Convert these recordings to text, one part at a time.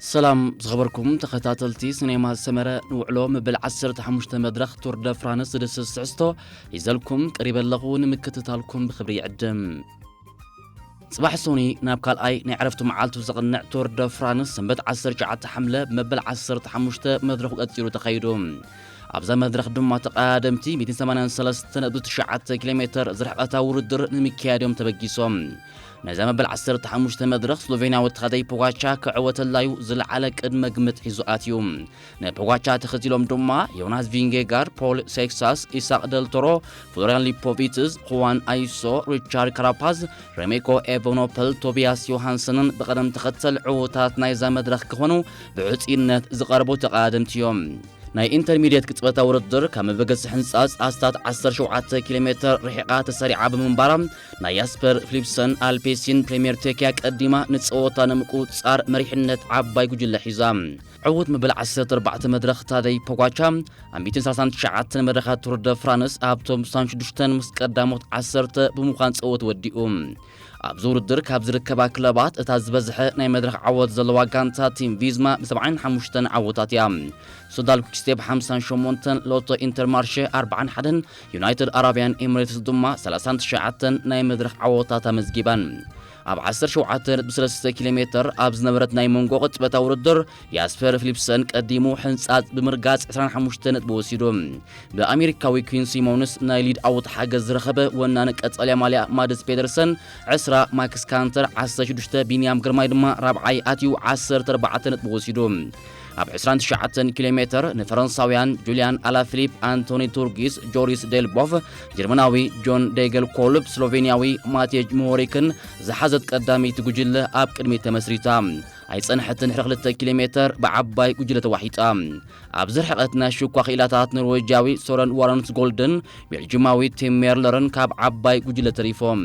ሰላም ዝኸበርኩም ተኸታተልቲ ሲኔማ ሰመረ፣ ንውዕሎ መበል ዓሰርተ ሓሙሽተ መድረኽ ቱር ደ ፍራንስ ዝድስስ ትሕዝቶ ሒዘልኩም ቀሪበ ኣለኹ። ንምክትታልኩም ብኽብሪ ይዕድም። ጽባሕ ሶኒ ናብ ካልኣይ ናይ ዕረፍቲ መዓልቱ ዘቕንዕ ቱር ደ ፍራንስ ሰንበት ዓሰርተ ትሽዓተ ሓምለ መበል ዓሰርተ ሓሙሽተ መድረኹ ቀጺሉ ተኻይዱ። ኣብዛ መድረኽ ድማ ተቐዳደምቲ ሚእትን ሰማንያን ሰለስተን ነጥቢ ትሽዓተ ኪሎ ሜተር ዝርሕቐታ ውድድር ንምክያድ እዮም ተበጊሶም። ነዛ መበል ዓሰርተ ሓሙሽተ መድረኽ ስሎቬንያዊ ተኻዳይ ፖጋቻ ክዕወተላዩ ዝለዓለ ቅድመ ግምት ሒዙ ኣትዩ። ንፖጋቻ ተኸቲሎም ድማ ዮናስ ቪንጌጋር፣ ፖል ሴክሳስ፣ ኢሳቅ ደልቶሮ፣ ፍሎሪያን ሊፖቪትስ፣ ኹዋን ኣይሶ፣ ሪቻርድ ካራፓዝ፣ ሬሜኮ ኤቨኖፐል፣ ቶቢያስ ዮሃንሰንን ብቐደም ተኸተል ዕዉታት ናይዛ መድረኽ ክኾኑ ብዕጽይነት ዝቐረቡ ተቐዳደምቲ እዮም። ናይ ኢንተርሚድየት ቅጽበታዊ ውድድር ካብ መበገሲ ሕንጻጽ ኣስታት ዓሰርተ ሸውዓተ ኪሎ ሜተር ርሒቓ ተሰሪዓ ብምንባራ፣ ናይ ያስፐር ፊሊፕሰን ኣልፔሲን ፕሪምየር ቴክያ ቀዲማ ንጸወታ ንምቁጽጻር መሪሕነት ዓባይ ጉጅለ ሒዛ። ዕዉት መበል ዓሰርተ ኣርባዕተ መድረኽ ታደይ ፖጋቻ ኣብ ሚእትን ሰላሳን ትሽዓተን መድረኻት ቱር ደ ፍራንስ ኣብቶም ስሳን ሽዱሽተን ምስ ቀዳሞት ዓሰርተ ብምዃን ጸወት ወዲኡ። ኣብዚ ውድድር ካብ ዝርከባ ክለባት እታ ዝበዝሐ ናይ መድረኽ ዓወት ዘለዋ ጋንታ ቲም ቪዝማ ብ ሰብዓን ሓሙሽተን ዓወታት እያ። ሶዳል ኩክስቴፕ ሓምሳን ሸሞንተን፣ ሎቶ ኢንተርማርሸ ኣርባዓን ሓደን፣ ዩናይትድ ኣረብያን ኤምሬትስ ድማ ሰላሳን ትሽዓተን ናይ መድረኽ ዓወታት ኣመዝጊበን። ኣብ ዓሰርተ ሸውዓተ ነጥቢ ሰለስተ ኪሎ ሜተር ኣብ ዝነበረት ናይ መንጎ ቅጽበታዊ ውድድር፣ ያስፐር ፊሊፕሰን ቀዲሙ ሕንጻጽ ብምርጋጽ ዕስራን ሓሙሽተ ነጥቢ ወሲዱ። ብኣሜሪካዊ ኩዊን ሲሞንስ ናይ ሊድ ኣውት ሓገዝ ዝረኸበ ወናኒ ቀጠልያ ማልያ ማድስ ፔደርሰን ዕስራ፣ ማክስ ካንተር ዓሰርተ ሽዱሽተ፣ ቢንያም ግርማይ ድማ ራብዓይ ኣትዩ ዓሰርተ ኣርባዕተ ነጥቢ ወሲዱ። ኣብ ዕስራን ትሽዓተን ኪሎ ሜተር ንፈረንሳውያን ጁልያን ኣላፊሊፕ፣ ኣንቶኒ ቱርጊስ፣ ጆሪስ ዴልቦቭ፣ ጀርመናዊ ጆን ደገል ኮልብ፣ ስሎቬንያዊ ማቴጅ ሞሆሪክን ዝሓዘት ቀዳመይቲ ጉጅለ ኣብ ቅድሚት ተመስሪታ። ኣይጸንሐትን፣ ድሕሪ ክልተ ኪሎ ሜተር ብዓባይ ጉጅለ ተዋሒጣ። ኣብዚ ርሕቐት ናይ ሽኳ ክኢላታት ኖርዌጃዊ ሶረን ዋረንስ ጎልድን ቤልጅማዊ ቲም ሜርለርን ካብ ዓባይ ጉጅለ ተሪፎም።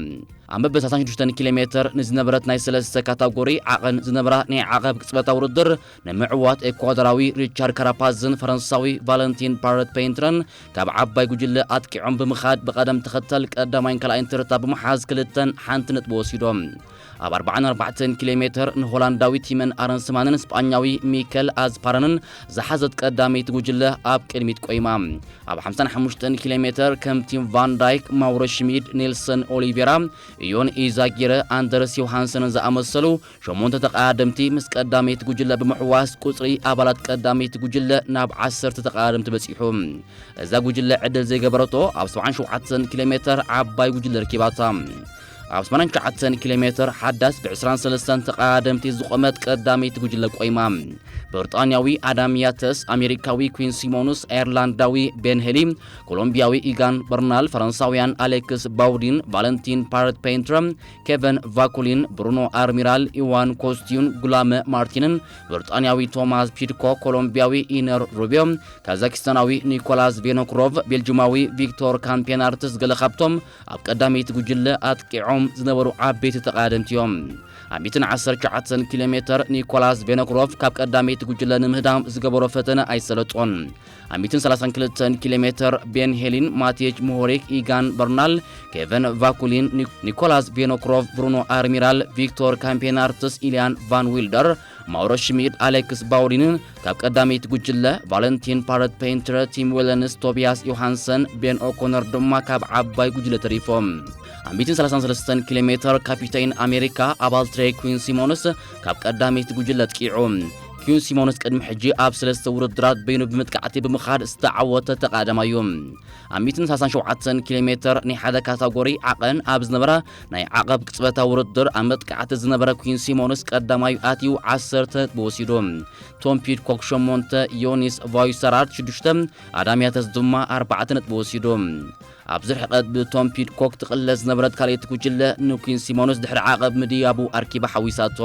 ኣብ መበል ሰላሳን ሽዱሽተን ኪሎ ሜተር ንዝነበረት ናይ ሰለስተ ካታጎሪ ዓቐን ዝነበራ ናይ ዓቐብ ቅጽበታዊ ውድድር ንምዕዋት ኤኳዶራዊ ሪቻርድ ካራፓዝን ፈረንሳዊ ቫለንቲን ፓረት ፔይንትረን ካብ ዓባይ ጉጅለ ኣጥቂዖም ብምኻድ ብቐደም ተኸተል ቀዳማይን ካልኣይን ተርታ ብምሓዝ ክልተን ሓንቲ ነጥቢ ወሲዶም። ኣብ ኣርባዓን ኣርባዕተን ኪሎ ሜተር ንሆላንዳዊ ቲመን ኣረንስማንን ስጳኛዊ ሚከል ኣዝፓረንን ዝሓዘት ቀዳመይቲ ጉጅለ ኣብ ቅድሚት ቆይማ። ኣብ ሓምሳን ሓሙሽተን ኪሎ ሜተር ከም ቲም ቫን ዳይክ፣ ማውሮ ሽሚድ፣ ኔልሰን ኦሊቬራ፣ ኢዮን ኢዛጊረ፣ ኣንደርስ ዮሃንሰንን ዝኣመሰሉ ሸሞንተ ተቐዳደምቲ ምስ ቀዳመይቲ ጉጅለ ብምሕዋስ ቁጽሪ ኣባላት ቀዳመይቲ ጉጅለ ናብ ዓሰርተ ተቐዳደምቲ በጺሑ። እዛ ጉጅለ ዕድል ዘይገበረቶ ኣብ ሰብዓን ሸውዓተን ኪሎ ሜተር ዓባይ ጉጅለ ረኪባታ። ኣብ ሰማንያን ትሽዓተን ኪሎ ሜተር ሓዳስ ብ ዕስራን ሰለስተን ተቐዳደምቲ ዝቖመት ቀዳመይቲ ጉጅለ ቆይማ። ብሪጣንያዊ ኣዳም ያተስ፣ ኣሜሪካዊ ኩዊን ሲሞንስ፣ ኣየርላንዳዊ ቤን ሄሊ፣ ኮሎምቢያዊ ኢጋን በርናል፣ ፈረንሳውያን ኣሌክስ ባውዲን፣ ቫለንቲን ፓረት ፔይንትረ፣ ኬቨን ቫኩሊን፣ ብሩኖ ኣርሚራል፣ ኢዋን ኮስቲዩን፣ ጉላመ ማርቲንን፣ ብሪጣንያዊ ቶማስ ፒድኮክ፣ ኮሎምቢያዊ ኢነር ሩቢዮ፣ ካዛኪስታናዊ ኒኮላስ ቬኖክሮቭ፣ ቤልጅማዊ ቪክቶር ካምፔናርትስ ገለ ካብቶም ኣብ ቀዳመይቲ ጉጅለ ኣጥቂዖም ዝነበሩ ዓበይቲ ተቐዳደምቲ እዮም። ኣብ ሚእትን ዓሰርተ ትሽዓተን ኪሎ ሜተር ኒኮላስ ቬኖክሮቭ ካብ ቀዳመይቲ ጉጅለ ንምህዳም ዝገበሮ ፈተነ ኣይሰለጦን። ኣብ ሚእትን ሰላሳን ክልተን ኪሎ ሜተር ቤን ሄሊን፣ ማቴጅ ሞሆሪክ፣ ኢጋን በርናል፣ ኬቨን ቫኩሊን፣ ኒ-፣ ኒኮላስ ቬኖክሮቭ፣ ብሩኖ ኣርሚራል፣ ቪክቶር ካምፔናርትስ፣ ኢልያን ቫን ዊልደር፣ ማውሮ ሽሚድ፣ ኣሌክስ ባውዲንን ካብ ቀዳመይቲ ጉጅለ ቫለንቲን ፓረት ፔይንትረ፣ ቲም ዌለንስ፣ ቶቢያስ ዮሃንሰን፣ ቤን ኦኮነር ድማ ካብ ዓባይ ጉጅለ ተሪፎም። ኣብ ሚእትን ሰላሳን ሰለስተን ኪሎ ሜተር ካፒቴን ኣሜሪካ ኣባል ትሬ ኩዊን ሲሞንስ ካብ ቀዳመይቲ ጉጅለ ኣጥቂዑ። ኩዊን ሲሞንስ ቅድሚ ሕጂ ኣብ ሰለስተ ውድድራት በይኑ ብምጥቃዕቲ ብምኻድ ዝተዓወተ ተቐዳዳማይ እዩ። ኣብ ሚእትን ሰላሳን ሸውዓተን ኪሎ ሜተር ናይ ሓደ ካታጎሪ ዓቐን ኣብ ዝነበራ ናይ ዓቐብ ቅጽበታዊ ውድድር ኣብ መጥቃዕቲ ዝነበረ ኩዊን ሲሞንስ ቀዳማዩ ኣትዩ ዓሰርተ ነጥቢ ወሲዱ። ቶም ፒድኮክ ሸሞንተ፣ ዮኒስ ቫይሰራርድ ሽዱሽተ፣ ኣዳም ያተስ ድማ ኣርባዕተ ነጥቢ ወሲዱ። ኣብዚ ርሕቐት ብቶም ፒድኮክ ትቕለስ ዝነበረት ካልኣይቲ ጉጅለ ንኩዊን ሲሞንስ ድሕሪ ዓቐብ ምድያቡ ኣርኪባ ሓዊሳቶ።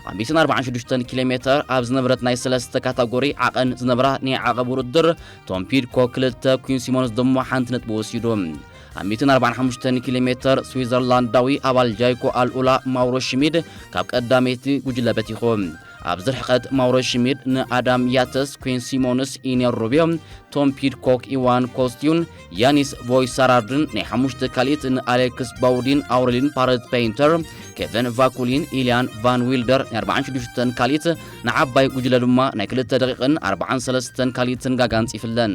ኣብ ሚእትን ኣርባዓን ሽዱሽተን ኪሎ ሜተር ኣብ ዝነበረት ናይ ሰለስተ ካታጎሪ ዓቐን ዝነበራ ናይ ዓቐብ ውድድር ቶም ፒድኮክ ክልተ፣ ኩዊን ሲሞንስ ድማ ሓንቲ ነጥቢ ወሲዱ። ኣብ ሚእትን ኣርባዓን ሓሙሽተን ኪሎ ሜተር ስዊዘርላንዳዊ ኣባል ጃይኮ ኣልኡላ ማውሮ ሽሚድ ካብ ቀዳመይቲ ጉጅለ በቲኹ። ኣብዚ ርሕቐት ማውሮ ሽሚድ ንኣዳም ያተስ፣ ኩዊን ሲሞንስ፣ ኢነር ሩቢዮ፣ ቶም ፒድኮክ፣ ኢዋን ኮስቲዩን፣ ያኒስ ቮይሳራርድን ናይ ሓሙሽተ ካልኢት ንኣሌክስ ባውዲን፣ ኣውሬሊን ፓረት ፔይንተር፣ ኬቨን ቫኩሊን ኢልያን ቫን ዊልደር ናይ ኣርባዓን ሽዱሽተን ካልኢት፣ ንዓባይ ጉጅለ ድማ ናይ ክልተ ደቂቕን ኣርባዓን ሰለስተን ካልኢትን ጋጋ ኣንጺፍለን።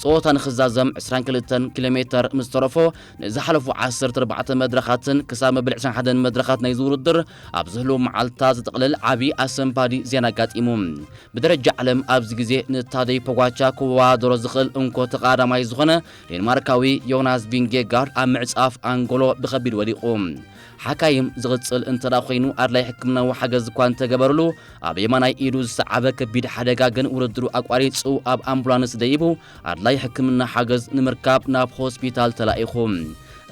ጸወታ ንኽዛዘም ዕስራን ክልተን ኪሎ ሜተር ምስ ተረፎ፣ ንዝሓለፉ ዓሰርተ ኣርባዕተ መድረኻትን ክሳብ መበል ዕስራን ሓደን መድረኻት ናይዚ ውድድር ኣብ ዝህልዉ መዓልታት ዝጥቕልል ዓቢ ኣሰንባዲ ዜና ኣጋጢሙ። ብደረጃ ዓለም ኣብዚ ግዜ ንታደይ ፖጋቻ ክወዳደሮ ዝኽእል እንኮ ተቐዳማይ ዝኾነ ዴንማርካዊ ዮናስ ቪንጌጋርድ ኣብ ምዕጻፍ ኣንጎሎ ብኸቢድ ወዲቑ። ሓካይም ዝቕጽል እንተ ደኣ ኮይኑ ኣድላይ ሕክምናዊ ሓገዝ እኳ እንተገበርሉ፣ ኣብ የማናይ ኢዱ ዝሰዓበ ከቢድ ሓደጋ ግን ውድድሩ ኣቋሪጹ ኣብ ኣምቡላንስ ደይቡ ኣድላይ ሕክምና ሓገዝ ንምርካብ ናብ ሆስፒታል ተላኢኹ።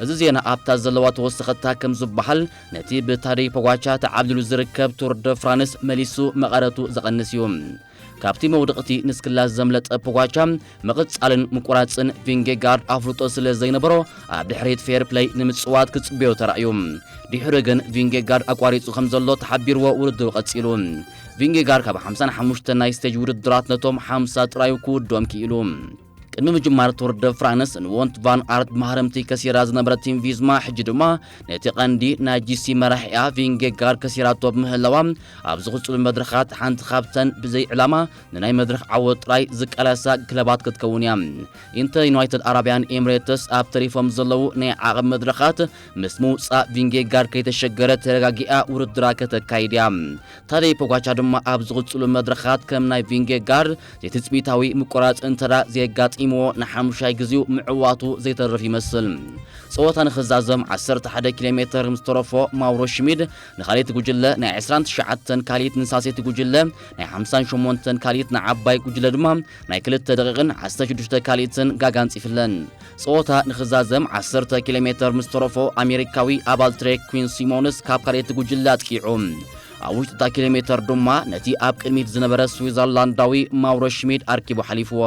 እዚ ዜና ኣብታ ዘለዋ ተወሰኸታ ከም ዝበሃል፣ ነቲ ብታደይ ፖጋቻ ተዓብሊሉ ዝርከብ ቱር ደ ፍራንስ መሊሱ መቐረቱ ዘቐንስ እዩ። ካብቲ መውድቕቲ ንስክላ ዘምለጠ ፖጋቻ፣ ምቕጻልን ምቁራጽን ቪንጌጋርድ ኣፍልጦ ስለ ዘይነበሮ፣ ኣብ ድሕሪት ፌር ፕለይ ንምጽዋት ክጽበዮ ተራእዩ። ድሕሪ ግን ቪንጌጋርድ ኣቋሪጹ ከም ዘሎ ተሓቢርዎ ውድድሩ ቀጺሉ። ቪንጌጋርድ ካብ ሓምሳን ሓሙሽተን ናይ ስቴጅ ውድድራት ነቶም ሓምሳ ጥራዩ ክውድኦም ክኢሉ። ቅድሚ ምጅማር ቱር ደ ፍራንስ ንዎንት ቫን ኣርት ማህረምቲ ከሲራ ዝነበረት ቲም ቪዝማ፣ ሕጂ ድማ ነቲ ቀንዲ ናይ ጂሲ መራሒኣ ቪንጌጋርድ ከሲራቶ ብምህላዋ፣ ኣብ ዝቕጽሉ መድረኻት ሓንቲ ካብተን ብዘይ ዕላማ ንናይ መድረኽ ዓወት ጥራይ ዝቃለሳ ክለባት ክትከውን እያ። ኢንተ ዩናይትድ ኣረብያን ኤምሬትስ ኣብ ተሪፎም ዘለዉ ናይ ዓቐብ መድረኻት ምስ ምውጻእ ቪንጌጋርድ ከይተሸገረ ተረጋጊኣ ውድድራ ከተካይድ እያ። ታደይ ፖጋቻ ድማ ኣብ ዝቕጽሉ መድረኻት ከም ናይ ቪንጌጋርድ ዘይትጽቢታዊ ምቁራጽ እንተ ደኣ ዘየጋጢምዎ ንሓሙሻይ ግዜኡ ምዕዋቱ ዘይተርፍ ይመስል። ጸወታ ንኽዛዘም ዓሰርተ ሓደ ኪሎ ሜተር ምስ ተረፎ ማውሮ ሽሚድ ንኻልእቲ ጉጅለ ናይ ዕስራን ትሽዓተን ካልኢት ንሳልሰይቲ ጉጅለ ናይ ሓምሳን ሸሞንተን ካልኢት ንዓባይ ጉጅለ ድማ ናይ ክልተ ደቂቕን ዓሰርተ ሽዱሽተ ካልኢትን ጋጋ ኣንጺፍለን። ጸወታ ንኽዛዘም ዓሰርተ ኪሎ ሜተር ምስ ተረፎ ኣሜሪካዊ ኣባል ትሬክ ኲን ሲሞንስ ካብ ካልእቲ ጉጅለ ኣጥቂዑ። ኣብ ውሽጢ እታ ኪሎ ሜተር ድማ ነቲ ኣብ ቅድሚት ዝነበረ ስዊዘርላንዳዊ ማውሮ ሽሚድ ኣርኪቡ ሓሊፍዎ።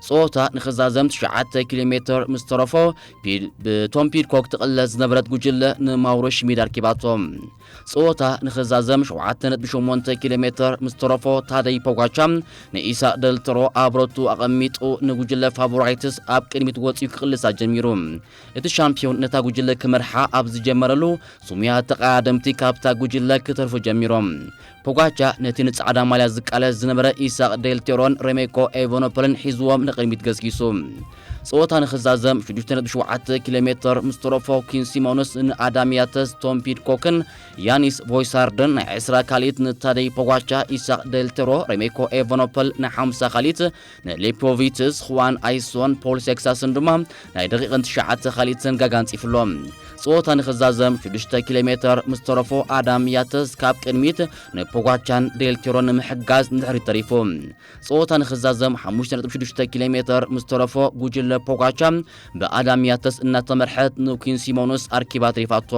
ጸወታ ንኽዛዘም ትሽዓተ ኪሎ ሜተር ምስ ተረፎ ፒድ-፣ ብቶም ፒድኮክ ትቕለስ ዝነበረት ጉጅለ ንማውሮ ሽሚድ ኣርኪባቶ። ጸወታ ንኽዛዘም ሸውዓተ ነጥቢ ሸሞንተ ኪሎ ሜተር ምስ ተረፎ ታደይ ፖጋቻ ንኢሳቅ ደልተሮ ኣብ ረቱ ኣቐሚጡ ንጉጅለ ፋቮራይትስ ኣብ ቅድሚት ወጺኡ ክቕልሳ ጀሚሩ። እቲ ሻምፒዮን ነታ ጉጅለ ክመርሓ ኣብ ዝጀመረሉ፣ ስሙያ ተቐዳደምቲ ካብታ ጉጅለ ክተርፉ ጀሚሮም። ፖጋቻ ነቲ ንጻዕዳ ማልያ ዝቃለስ ዝነበረ ኢሳቅ ዴልቴሮን ሬሜኮ ኤቨኖፐልን ሒዝዎም ንቕድሚት ገስጊሱ። ጸወታ ንኽዛዘም ሽዱሽተ ነጥቢ ሸውዓተ ኪሎ ሜተር ምስ ተረፎ ኪን ሲሞንስ ንኣዳም ያተስ፣ ቶም ፒድኮክን ያኒስ ቮይሳርድን ናይ ዕስራ ካልኢት ንታደይ ፖጋቻ፣ ኢሳቅ ዴልቴሮ፣ ሬሜኮ ኤቨኖፐል ናይ ሓምሳ ካልኢት ንሌፖቪትስ፣ ኹዋን ኣይሶን፣ ፖል ሴክሳስን ድማ ናይ ደቂቕን ትሽዓተ ካልኢትን ጋጋ ኣንጺፍሎም። ጸወታ ንኽዛዘም ሽዱሽተ ኪሎ ሜተር ምስ ተረፎ ኣዳም ያተስ ካብ ቅድሚት ንፖጋቻን ዴልቴሮን ንምሕጋዝ ንድሕሪት ተሪፉ። ጸወታ ንኽዛዘም ሓሙሽተ ነጥቢ ሽዱሽተ ኪሎ ሜተር ምስ ተረፎ ጉጅለ ፖጋቻ ብኣዳም ያተስ እናተመርሐት ንኩን ሲሞንስ ኣርኪባ ተሪፋቶ።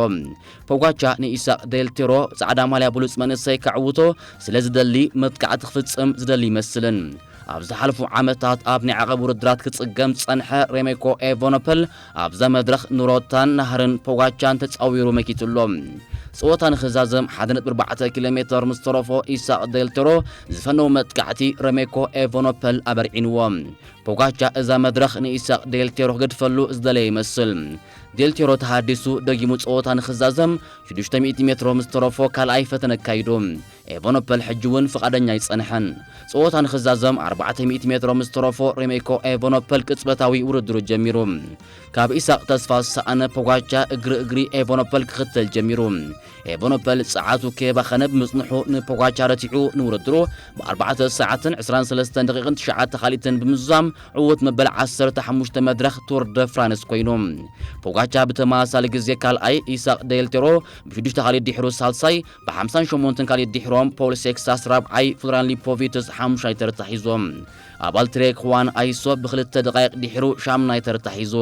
ፖጋቻ ንኢሳቅ ዴልቴሮ ጻዕዳ ማልያ ብሉጽ መንእሰይ ከዕውቶ ስለ ዝደሊ መጥቃዕቲ ክፍጽም ዝደሊ ይመስልን። ኣብ ዝሓለፉ ዓመታት ኣብ ናይ ዓቐብ ውድድራት ክጽገም ዝጸንሐ ሬሜኮ ኤቨኖፐል ኣብዛ መድረኽ ንሮታን ናህርን ፖጋቻን ተጻዊሩ መኪቱ ኣሎ። ጸወታ ንኽዛዘም ሓደ ነጥቢ ኣርባዕተ ኪሎ ሜተር ምስ ተረፎ ኢሳቅ ዴልቴሮ ዝፈነው መጥቃዕቲ ሬሜኮ ኤቨኖፐል ኣበርዒንዎ። ፖጋቻ እዛ መድረኽ ንኢሳቅ ዴልቴሮ ክገድፈሉ ዝደለየ ይመስል። ዴልቴሮ ተሃዲሱ ደጊሙ ጸወታ ንኽዛዘም ሽዱሽተ ሚእቲ ሜትሮ ምስ ተረፎ ካልኣይ ፈተነ ኣካይዱ። ኤቨኖፐል ሕጂ እውን ፍቓደኛ ኣይጸንሐን። ጸወታ ንኽዛዘም ኣርባዕተ ሚእቲ ሜትሮ ምስ ተረፎ ሬሜኮ ኤቨኖፐል ቅጽበታዊ ውድድሩ ጀሚሩ። ካብ ኢሳቅ ተስፋ ዝሰኣነ ፖጋቻ እግሪ እግሪ ኤቨኖፐል ክኽተል ጀሚሩ። ኤቨኖፐል ጸዓቱ ከየባኸነ ብምጽንሑ ንፖጋቻ ረቲዑ ንውድድሩ ብኣርባዕተ ሰዓትን ዕስራን ሰለስተን ደቂቕን ትሽዓተ ካልኢትን ብምዝዛም ዕዉት መበል ዓሰርተ ሓሙሽተ መድረኽ ቱር ደ ፍራንስ ኮይኑ። ፖጋቻ ብተመሳሳሊ ግዜ ካልኣይ፣ ኢሳቅ ዴልቴሮ ብሽዱሽተ ካልኢት ድሕሩ ሳልሳይ፣ ብሓምሳን ሸሞንተን ካልኢት ድሕሮም ፖል ሴክሳስ ራብዓይ፣ ፍሎራን ሊፖቪትስ ሓሙሻይ ተርታ ሒዞም። ኣባል ትሬክ ኹዋን ኣይሶ ብክልተ ደቃይቕ ድሕሩ ሻምናይ ተርታ ሒዙ።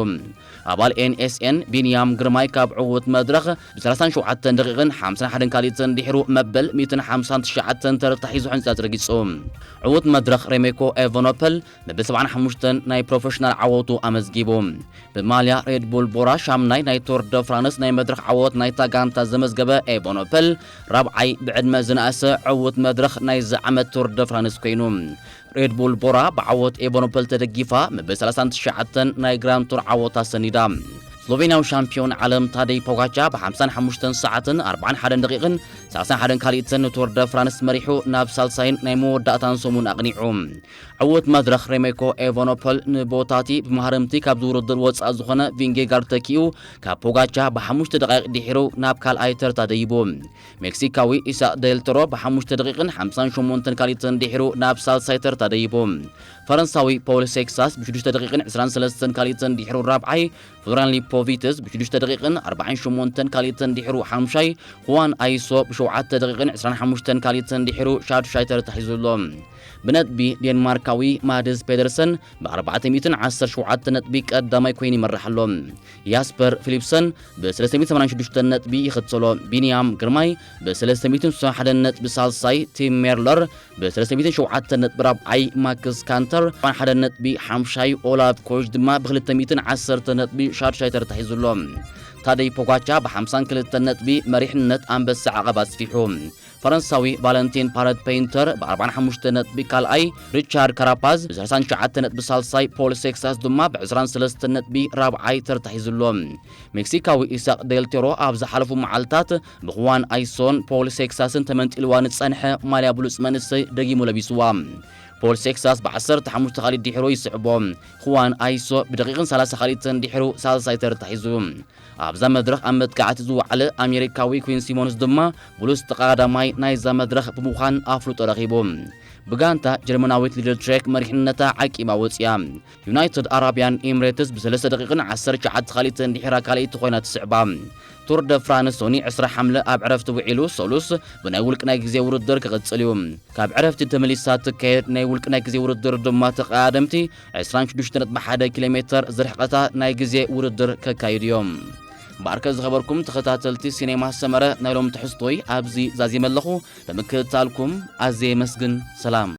ኣባል ኤን ኤስ ኤን ቢንያም ግርማይ ካብ ዕዉት መድረኽ ብሰላሳን ሸውዓተን ደቂቕን ሓምሳን ሓደን ካልኢትን ድሕሩ መበል ሚእትን ሓምሳን ትሽዓተን ተርታ ሒዙ ሕንጻ ረጊጹ። ዕዉት መድረኽ ሬሜኮ ኤቨኖፐል መበል ሰብዓን ሓሙሽተን ናይ ፕሮፌሽናል ዓወቱ ኣመዝጊቡ። ብማልያ ሬድ ቡል ቦራ ሻምናይ ናይ ቱር ደ ፍራንስ ናይ መድረኽ ዓወት ናይታ ጋንታ ዘመዝገበ ኤቨኖፐል ራብዓይ ብዕድመ ዝነኣሰ ዕዉት መድረኽ ናይዚ ዓመት ቱር ደ ፍራንስ ኮይኑ። ሬድ ቡል ቦራ ብዓወት ኤቨኖፐል ተደጊፋ መበል ሰላሳን ትሽዓተን ናይ ግራንድ ቱር ዓወት ኣሰኒዳ። ስሎቬንያዊ ሻምፒዮን ዓለም ታደይ ፖጋቻ ብ55 ሰዓትን 41 ደቂቕን 31 ካልኢትን ንቶር ደ ፍራንስ መሪሑ ናብ ሳልሳይን ናይ መወዳእታን ሰሙን ኣቕኒዑ። ዕዉት መድረኽ ሬሜኮ ኤቨኖፖል ንቦታቲ ብመሃርምቲ ካብዚ ውድድር ወፃእ ዝኾነ ቪንጌጋርድ ተኪኡ ካብ ፖጋቻ ብሓሙሽተ ደቂቕ ድሒሩ ናብ ካልኣይ ተርታ ደይቡ። ሜክሲካዊ ኢሳቅ ዴል ቶሮ ብሓሙሽተ ደቂቕን ሓምሳን ሸሞንተን ካልኢትን ድሒሩ ናብ ሳልሳይ ተርታ ደይቡ። ፈረንሳዊ ፖል ሴክሳስ ብሽዱሽተ ደቂቕን ዕስራን ሰለስተን ካልኢትን ድሒሩ ራብዓይ፣ ፍሎሪያን ሊፖቪትስ ብሽዱሽተ ደቂቕን ኣርባዓን ሸሞንተን ካልኢትን ድሒሩ ሓምሻይ፣ ሁዋን ኣይሶ ብሸውዓተ ደቂቕን ዕስራን ሓሙሽተን ካልኢትን ድሒሩ ሻድሻይ ተርታ ሒዙ ኣሎ። ብነጥቢ ዴንማርካዊ ማድስ ፔደርሰን ብ417 ነጥቢ ቀዳማይ ኮይኑ ይመርሕ ኣሎ። ያስፐር ፊሊፕሰን ብ386 ነጥቢ ይኽተሎ። ቢንያም ግርማይ ብ361 ነጥቢ ሳልሳይ፣ ቲም ሜርለር ብ307 ነጥቢ ራብዓይ፣ ማክስ ካንተር ብ1 ነጥቢ ሓምሻይ፣ ኦላፍ ኮሽ ድማ ብ210 ነጥቢ ሻድሻይ ተርታ ሒዙ ኣሎ። ታደይ ፖጋቻ ብ52 ነጥቢ መሪሕነት ኣንበሳ ዓቐብ ኣስፊሑ። ፈረንሳዊ ቫለንቲን ፓረት ፔይንተር ብ45 ነጥቢ ካልኣይ፣ ሪቻርድ ካራፓዝ ብ39 ነጥቢ ሳልሳይ፣ ፖል ሴክሳስ ድማ ብ23 ነጥቢ ራብዓይ ተርታ ሒዙ ኣሎ። ሜክሲካዊ ኢሳቅ ዴል ቶሮ ኣብ ዝሓለፉ መዓልታት ብኹዋን ኣይሶን ፖል ሴክሳስን ተመንጢልዋ ንጸንሐ ማልያ ብሉጽ መንእሰይ ደጊሙ ለቢስዋ። ፖል ሴክሳስ ብ15 ካልኢት ድሒሩ ይስዕቦ። ኹዋን ኣይሶ ብደቂቕን 30 ካልኢትን ድሒሩ ሳልሳይ ተርታ ሒዙ። ኣብዛ መድረኽ ኣብ መጥቃዕቲ ዝወዓለ ኣሜሪካዊ ኩዊን ሲሞንስ ድማ ብሉጽ ተቐዳዳማይ ናይዛ መድረኽ ብምዃን ኣፍልጦ ረኺቡ። ብጋንታ ጀርመናዊት ሊደል ትሬክ መሪሕነታ ዓቂባ ወፂያ። ዩናይትድ ኣራብያን ኤምሬትስ ብ3 ደቂቕን 19 ካልኢትን ድሒራ ካልኣይቲ ኮይና ትስዕባ። ቱር ደ ፍራንስ ሶኒ 20 ሓምለ ኣብ ዕረፍቲ ውዒሉ ሰሉስ ብናይ ውልቂ ናይ ግዜ ውድድር ክቕጽል እዩ። ካብ ዕረፍቲ ተመሊሳ ትካየድ ናይ ውልቂ ናይ ግዜ ውድድር ድማ ተቐዳደምቲ 26.1 ኪሎ ሜትር ዝርሕቐታ ናይ ግዜ ውድድር ከካይዱ እዮም። ባርከ ዝኸበርኩም ተኸታተልቲ ሲኔማ ሰመረ ናይ ሎም ትሕዝቶይ ኣብዚ ዛዚመ ኣለኹ። ብምክትታልኩም ኣዝየ የመስግን። ሰላም።